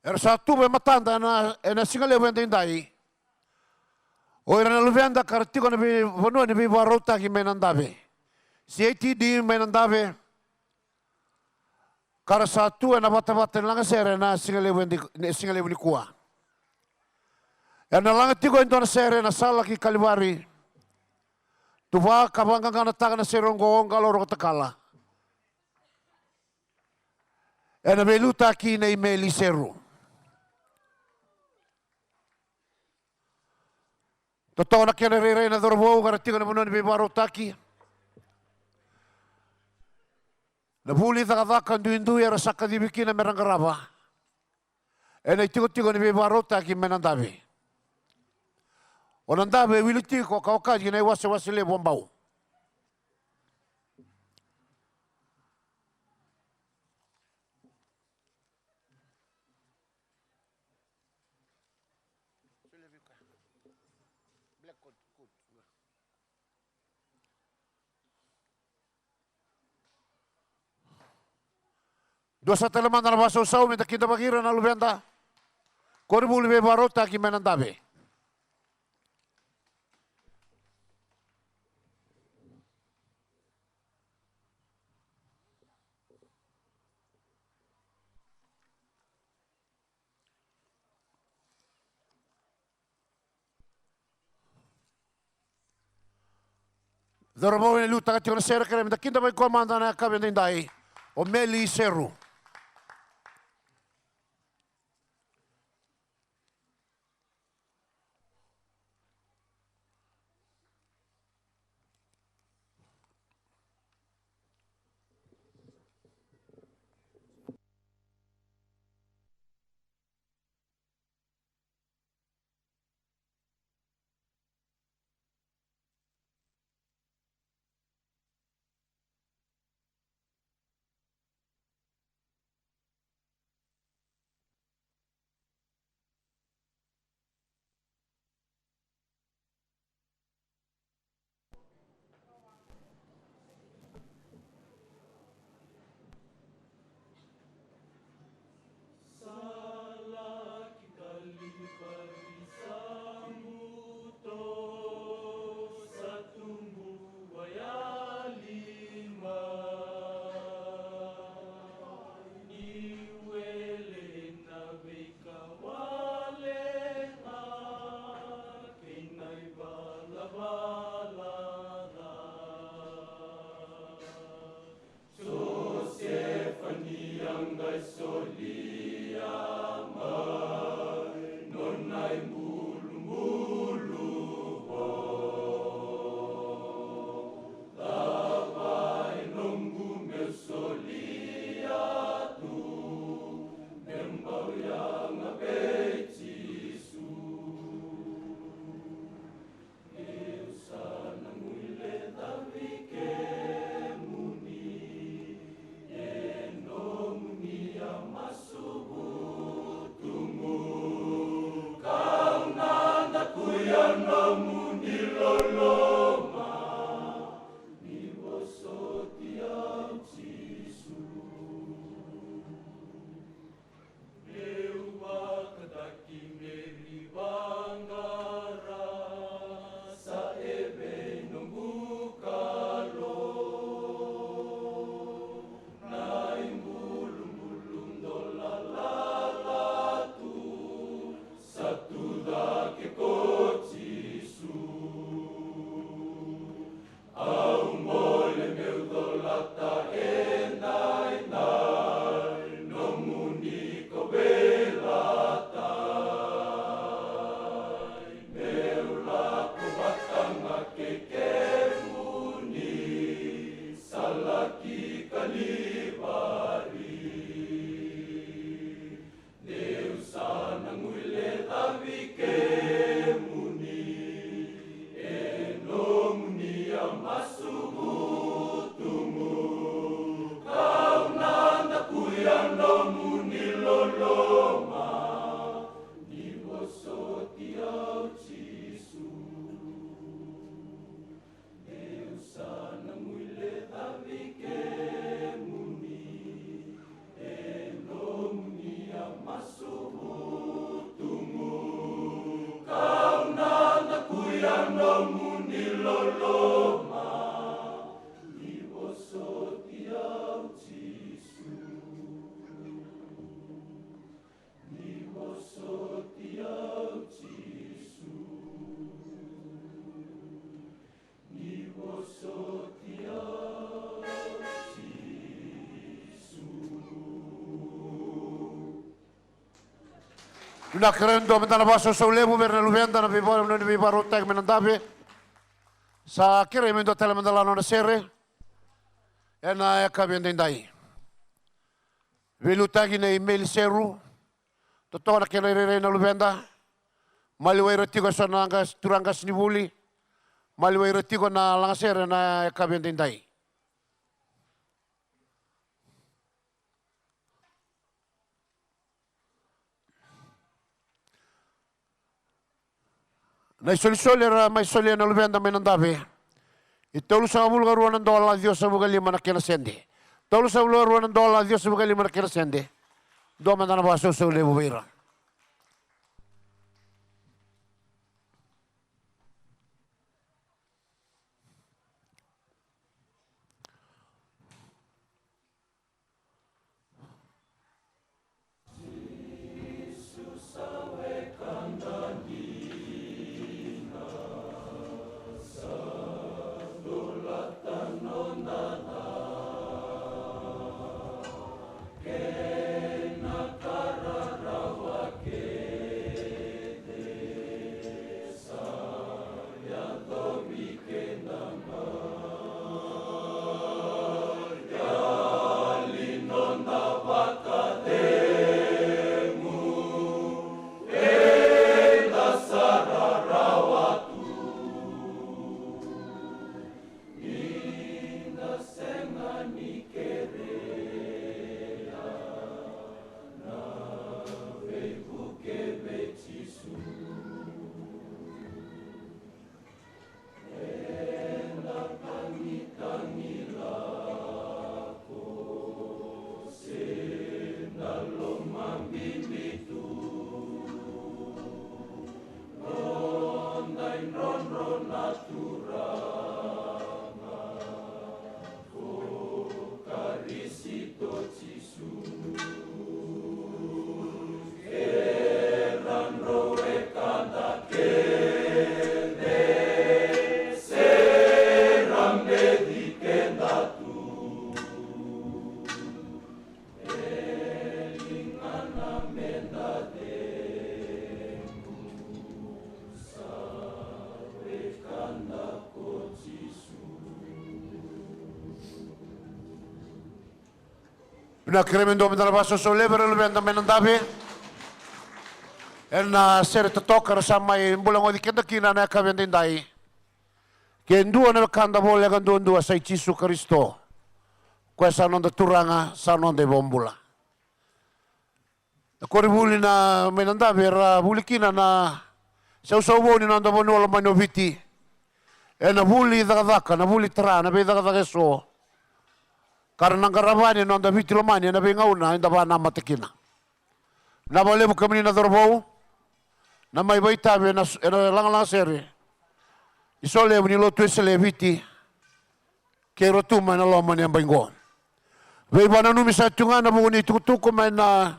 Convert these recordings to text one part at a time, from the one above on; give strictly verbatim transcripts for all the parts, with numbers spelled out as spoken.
Era sa tuva e matada ena, ena siga levu edaidai o ira na luveda ka ra tiko na veivanua ni veivakarautaki mai Nadave, C I T D mai Nadave, ka ra sa tu ena vatavata ni lagasere ena siga levu eda, ena siga levu nikua. Era na laga tiko e dua na sere ena sala ki Kalivari. Tuva ka vaqaqanataka na sere oqo o Qalo Rokotakala ena veiliutaki nei Meli Seru. Totoka na kena rairai na cauravou ka ra tiko ena vanua ni veivakarautaki. Na vuli cakacaka duidui era sa kacivi kina me ra qarava ena itikotiko ni veivakarautaki mai Nadave. O Nadave e wili tiko ka okati ki na iwasewase levu o Bau. Dua sa tale mada na vakasausau me da kidavaki ira na luveda koronivuli veivakarautaki mai Nadave. Cauravou, e liutaka tiko na sere, kerea me da kidavaki koya mada ena yakavi edaidai, o Meli Seru. Ka wale ga kei na ivalavala ca. Josefa ni a qai solia mai nona ibulubulu vou. Cava e noqu meu solia tu me bau yaga vei Jisu? Niu sa na guilecavi kemuni, e nomuni a masu Na kerei dua mada na vakasausau levu vei ira na luveda na veiva-, na veivakarautaki mai Nadave. Sa kerei me dua tale mada la nona sere ena yakavi edaidai. Veiliutaki na imeli seru. Totoka na kena irairai na luveda. Maliwai ira tiko eso na qas-, turaga qasenivuli. Maliwai ira tiko na lagasere ena yakavi edaidai. Na isolisoli era mai solia na luveda mai Nadave. E tolusagavulu ka rua na dola, ciwasagavulu ka lima na kena sede. Tolusagavulu ka rua na dola, ciwasagavulu ka lima na kena sede. Dua mada na vakasausau levu vei ira. Vinaka, kerei me dua mada na vakasausau levu vei ira na luveda mai Nadave ena sere totoka era sa mai bulagoci keda kina ena yakavi edaidai. Ke dua na wekada voleka duadua sa i Jisu Karisito, koya sa noda Turaga, sa noda iVakabula. Na koronivuli na mai Nadave era vuli kina na sausau vou ni noda vanua lomani o Viti ena vuli cakacaka, na vuli tara, na veicakacaka eso ka ra na qarava yani na noda Viti lomani ena veigauna eda vakanamata kina. Vinaka vakalevu kemuni na cauravou na mai vakaitavi ena, ena lagalaga sere ni solevu ni Lotu Wesele e Viti kei Rotuma ena loma ni yabaki qo. Veivakananumi sara tu ga ena vuku ni tukutuku mai na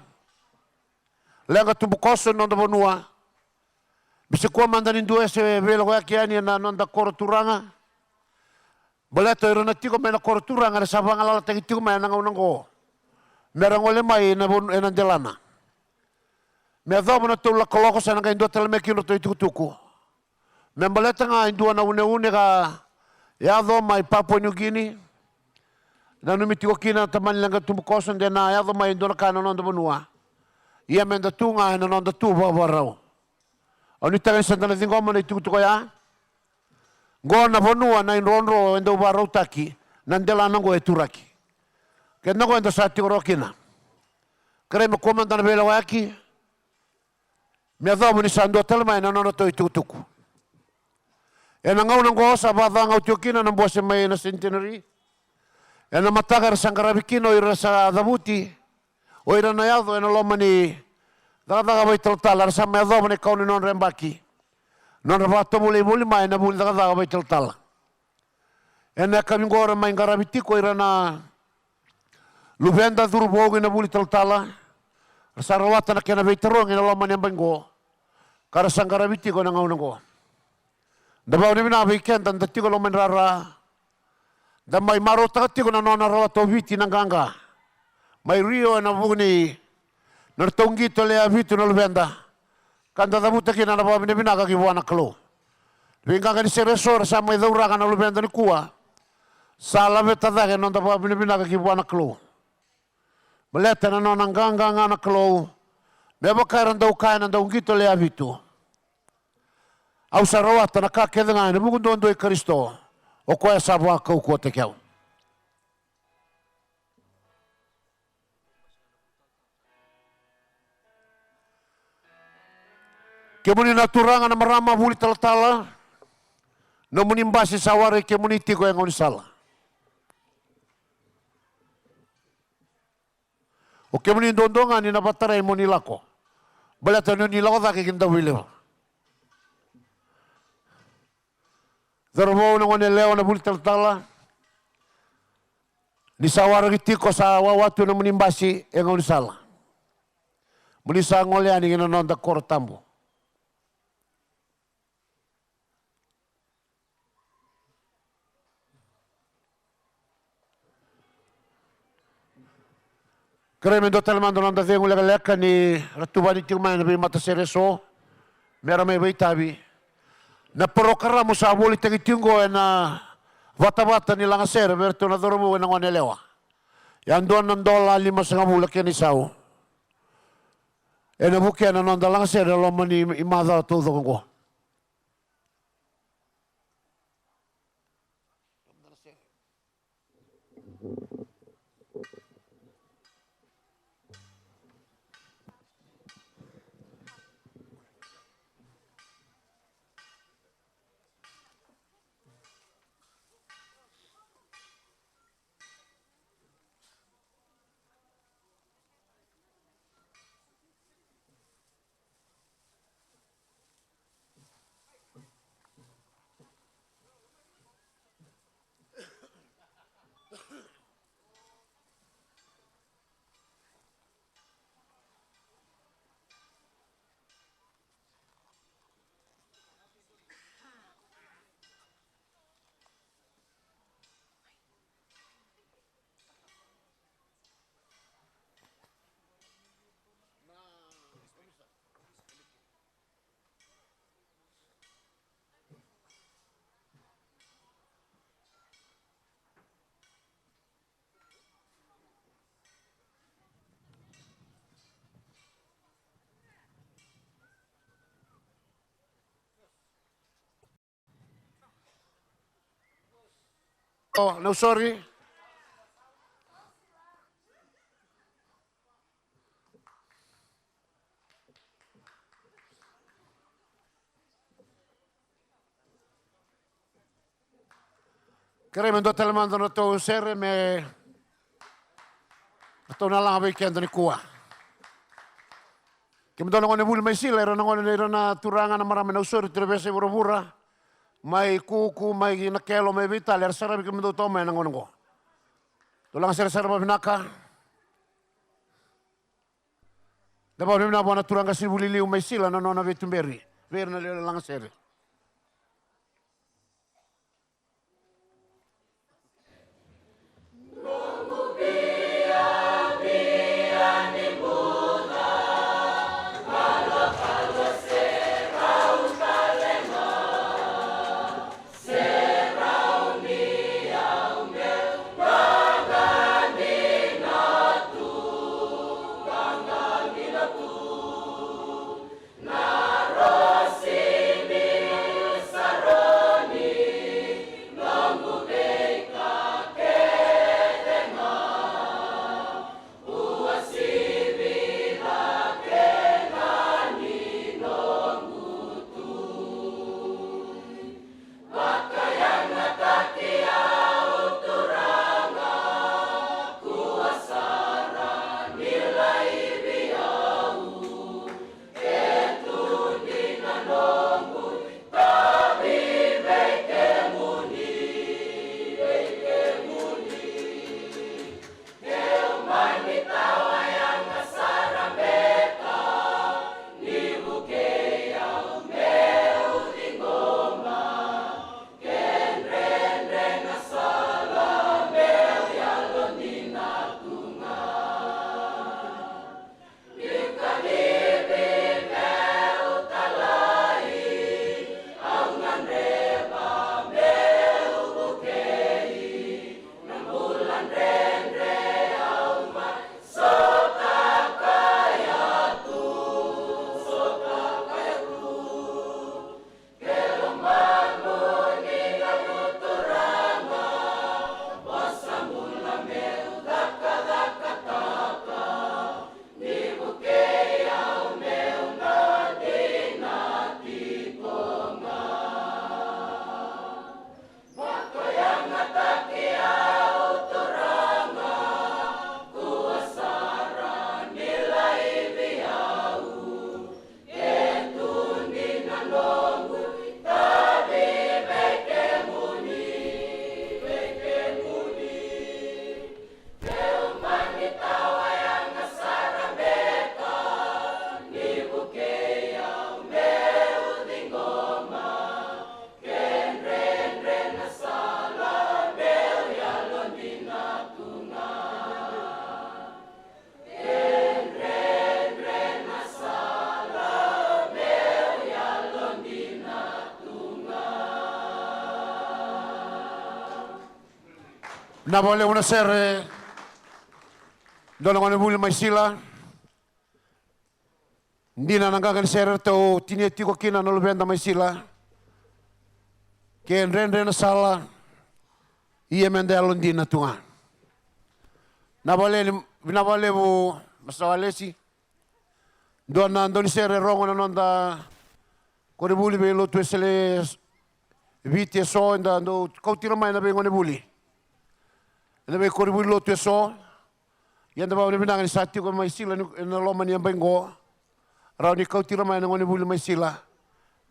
leqa tubukoso ni noda vanua. Me se kua mada ni dua e se veilakoyaki yani ena noda koro turaga. Baleta o ira na tiko mai na koro turaga era sa vagalalataki tiko mai ena gauna qo me ra gole mai ena vanu-, ena delana. Me yacova na tolu na kaloko sa na qai dua tale mai kina ratou itukutuku. Me baleta ga e dua na uneune ka yaco mai Papua Niu Kini. Nanumi tiko kina na tamani leqa tubukoso de na yaco mai e dua na ka ena noda vanua. Ia meda tu ga ena noda tu vakavakarau. Au nuitaka ni sa da na ciqoma na itukutuku oya. Qo na vanua na idrodro e dau vakarautaki, na delana qo e turaki. Keda qo eda sa tiko rawa kina. Kerei me kua mada na veilakoyaki. Me yacova ni sa dua tale mai na nodratou itukutuku. Ena gauna qo sa vakacagau tiko kina na bose mai na Centenary. Ena mataka era sa qaravi kina o ira sa cavuti, o ira na yaco ena loma ni cakacaka vakaitalatala, era sa mai yacova na ikaono ni nodra yabaki. Nodra vakatovolei voli mai na vu ni cakacaka vakaitalatala. Ena yakavi qo era mai qaravi tiko o ira na luveda, curuvou kei na vuli talatala. Ra sa rawata na kena veitarogi ena loma ni yabaki qo ka ra sa qaravi tiko ena gauna qo. Da vakavinavinaka vei keda da tiko e loma ni rara. Da mai marautaka tiko na nona rawata o Viti na qaqa mai Rio ena vuku ni nodratou qito lewe vitu na luveda. ka da cavuta kina na vakavinavinaka ki vua na Kalou. Veiqaqa ni sere eso era sa mai cauraka na luveda nikua, sa laveta cake na noda vakavinavinaka ki vua na Kalou. Baleta na nona qaqa ga na Kalou, me vaka era dau kaya na dauqito lewe vitu: Au sa rawata na ka kece ga ena vuku duadua i Karisito, o koya sa vakaukauwataki au. Kemuni na turaga, na marama, vuli talatala, nomuni basi sa waraki kemuni tiko e gaunisala. O kemuni duadua ga ni na vakatarai mo ni lako, baleta ni o ni lako cake ki na dauveileva. Cauravou, na gone yalewa, na vuli talatala, ni sa waraki tiko, sa wawa tu nomuni basi e gaunisala. Mo ni sa gole yani ki na noda koro tabu. Kerei me dua tale mada na noda cegu lekaleka ni ra tuvani tiko mai na veimatasere eso me ra mai vakaitavi. Na parokaramu sa volitaki tiko qo ena vatavata ni lagasere vei iratou na cauravou ena gone yalewa. Ia dua na dola limasagavulu na kena isau. Ena vukea na noda lagasere ena loma ni macawa taucoko qo. O, Nausori. Kerei me dua tale mada na nodatou sere me ratou na laga vei keda nikua. Kemudou na gone vuli mai Sila, ira na gone, ira na turaga, na marama e Nausori, tu na veiyasai vuravura, mai Kuku, mai Nakelo, mai veitale, era saravi kemudou toka mai ena gauna oqo. Dou laga sere sara vakavinaka. Da vakavinavinaka vua na turaga qasenivuli liu mai Sila na nona veituberi vei ira na lewe ni lagasere. Vinaka vakalevu na sere. Dua na gonevuli mai Sila. Dina na qaqa ni sere eratou tinia tiko kina na luveda mai Sila. Ke dredre na sala, ia meda yalodina tu ga. Na vale ni, vinaka vakalevu, Masa Walesi. Dua na daunisere e rogo na noda koronivuli vei lotu Wesele Viti eso, eda dau kauti ira mai na veigonevuli. Ena veikoronivuli lotu eso, ia da vakavinavinaka ni sa tiko mai Sila ni, ena loma ni yabaki qo. Rawa ni kauti ira mai na gonevuli mai Sila.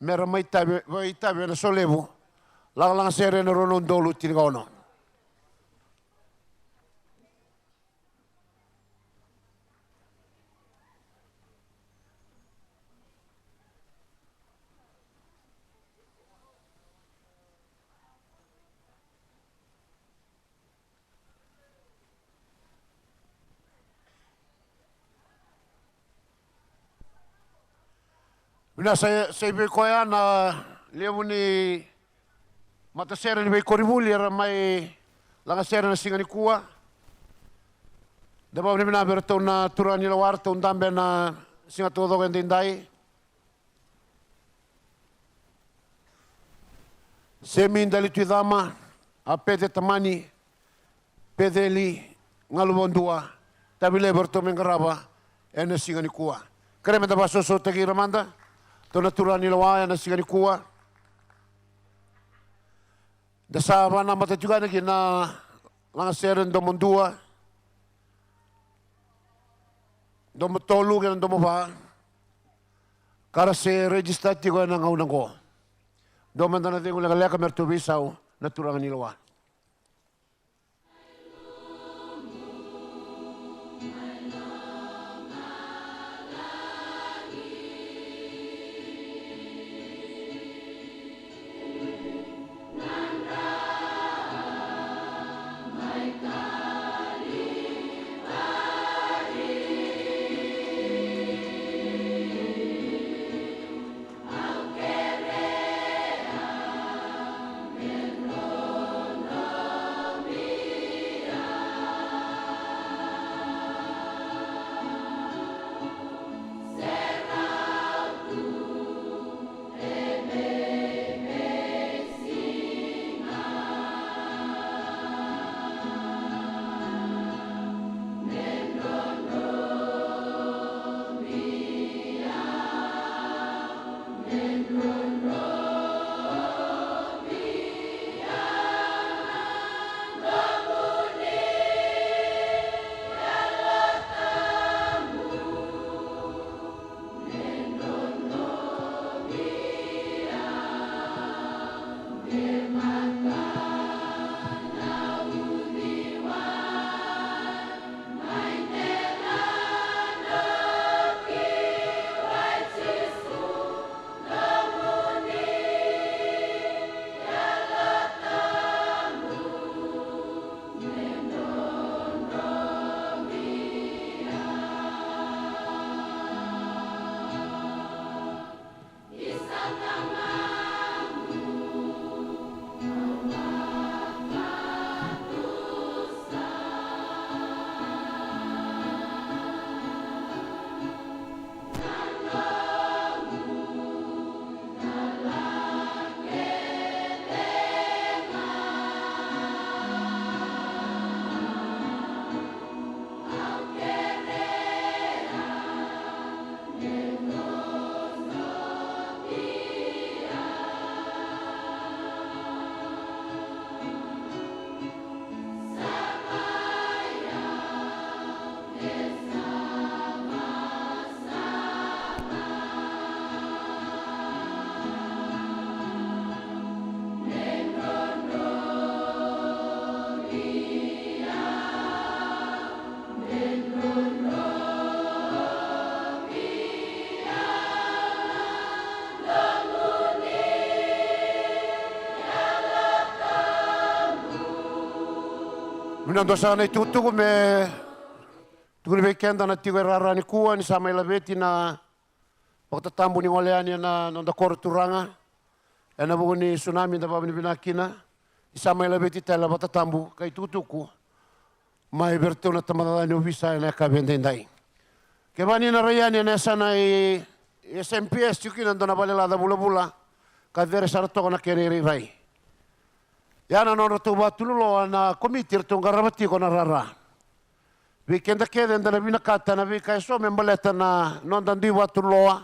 Mera mai tavi, vakaitavi ena solevu. Lagalaga sere ena rua na udolu tinikaono. Vinaka, sa, sa i vei koya na levu ni matasere ni veikoronivuli era mai lagasere na siga nikua. Da vakavinavinaka vei iratou na turaga ni lewa eratou dabe ena siga taucoko edaidai. Semi Dalitui Cama, a Pece Tamani, Peceli Galuvadua, tavi levu eratou me qarava ena siga nikua. Kerea meda vakasosomitaki ira mada, ratou na turaga ni lewa ena siga nikua. Da sa vakanamata tiko yani ki na lagasere domodua, domotolu kei na domova. Ka ra se register tiko ena gauna qo. Dua mada na cegu lekaleka me ratou veisau na turaga ni lewa. Vinaka, dua sara na itukutuku me tukuni vei keda na tiko e rara nikua ni sa mai laveti na vakatatabu ni gole yani ena noda koro turaga. Ena vuku ni tsunami da vakavinavinaka kina. Ni sa mai laveti tale na vatatabu ka itukutuku mai vei iratou na tabacakacaka ni ovisa ena yakavi edaidai. Kevaka ni na rai yani ena yasana i S M P S, tiko kina e dua na valelaca vulavula ka cere sara toka na kena irairai. Ia na nodratou vatunuloa na komiti eratou qarava tiko na rara. Vei keda kece eda na vinakata na veika eso me baleta na noda dui vatuloa,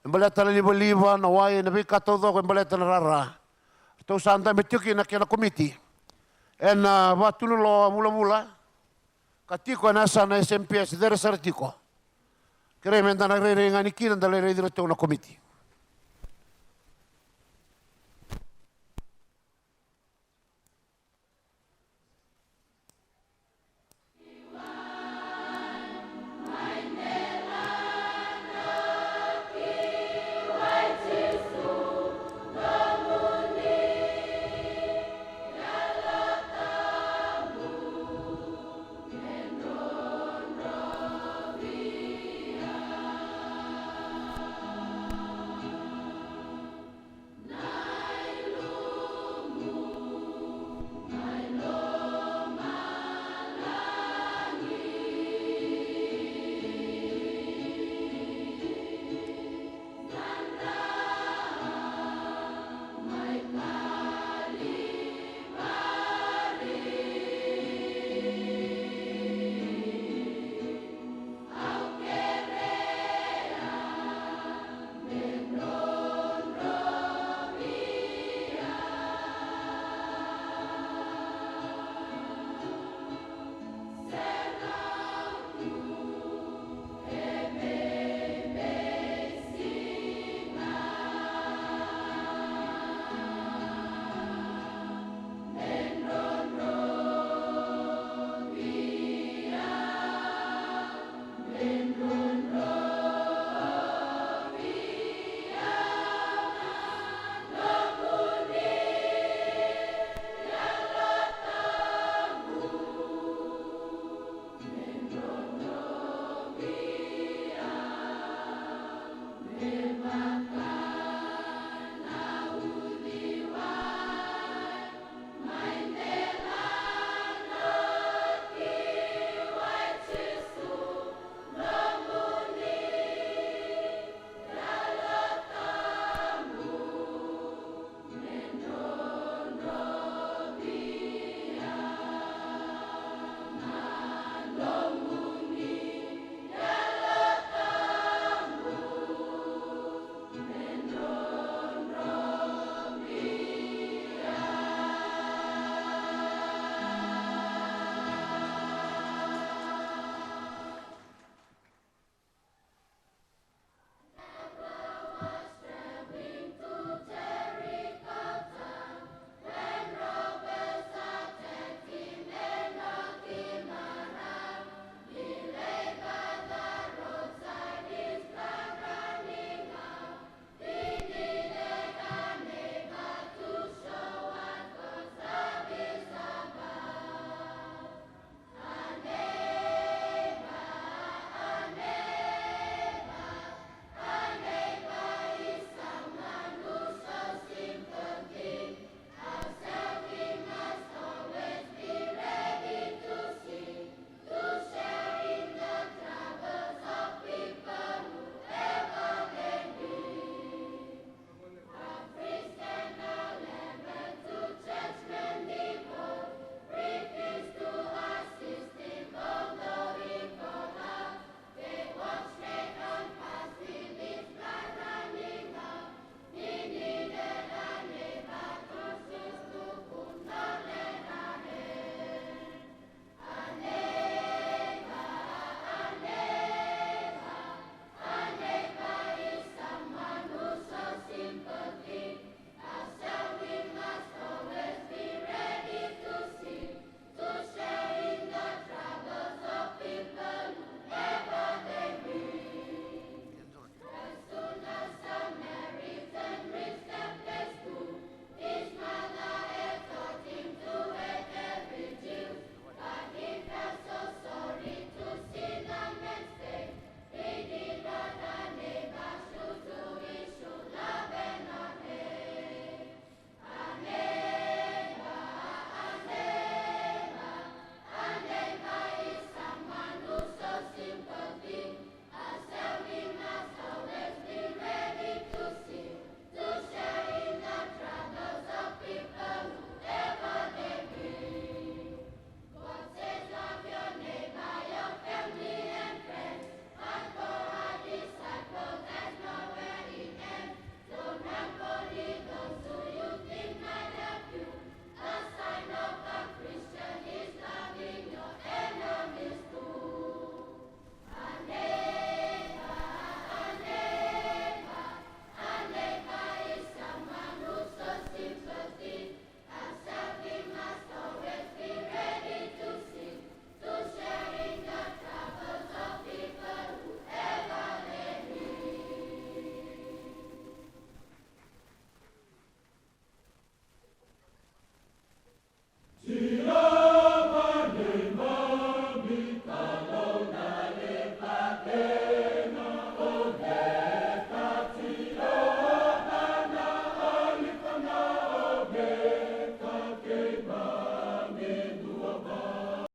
me baleta na livaliva, na wai, na veika taucoko me baleta na rara. Ratou sa dabe tiko kina na kena komiti ena vatuloa vulavula ka tiko ena yasana S M P S, cere sara tiko. Kerei me da na rairai ga ni kina da lai raici iratou na komiti.